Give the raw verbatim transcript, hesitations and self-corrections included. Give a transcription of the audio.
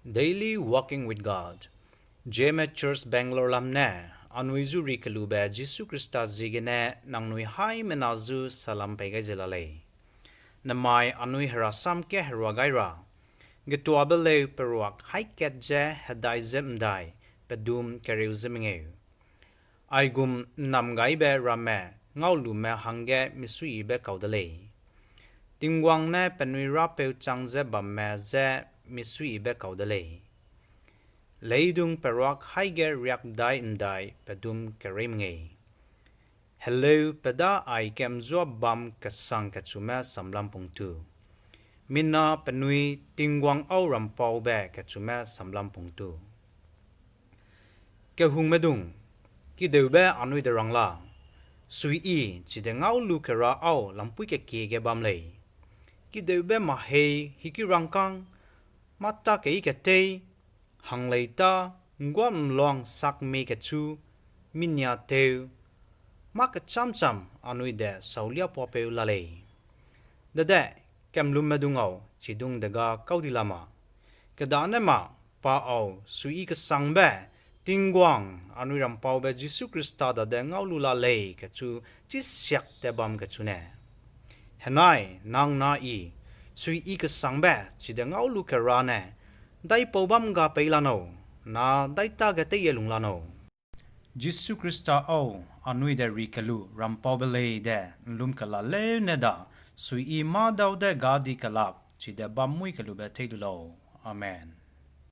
Daily Walking with God. Zeme Church Bangalore lam ne, anui zu ri kelube Jisu Khrista ziegene nangnui haimena zu salam pei gai ze la lei. Namai anui herasam ke herua gai ra, Getuabe leu peruak haî kat ze hedai ze ’ndai, pedum kereu ze mengeu. Aigum ’nnam gaibe ramme ngaulume hangge misuiyibe kau de lei. Tingwang ne penui Rapeu chang ze bamme je misuiyibe kau de lei. Leidung peruak haî ge riak dai ’ndai pedum kerei mengei. Heleu pe da ai kemzuabam kesang kechume samlam pungtu. Mina penui Tingwang au rampaube kechume samlam pungtu. Kehungmedung, kideube anui de rang la, suiyi chide ngau lu kera au lampui kekie ge bam lei. Kideube mahei hiki rangkâng, mâ ta kei ketei, hanglei ta, ’ngguamluang sakmi kechu, minia teu, mâ kechâm cham anui de saulia puapeu la lei. Dede, kemlumme dung au chidung dega kau di la ma. Kedane ma, pa au suiyi kesangbe, Tingwang, anui rampaube Jisu Khrista dade ngau lu la lei kechu chisiak te bam kechu ne. Henai, nang na i, suiyi kesangbe chide ngau lu kera ne, daipau bam ga pei la nâu, na daita ge teiye lung la nâu. Jisu Khrista au, anui de ri kelu rampaube lei de ’nlum kela leune da, suiyi mâ dau de gadi kelak chide bam mui kelube tei lu lau. Amen.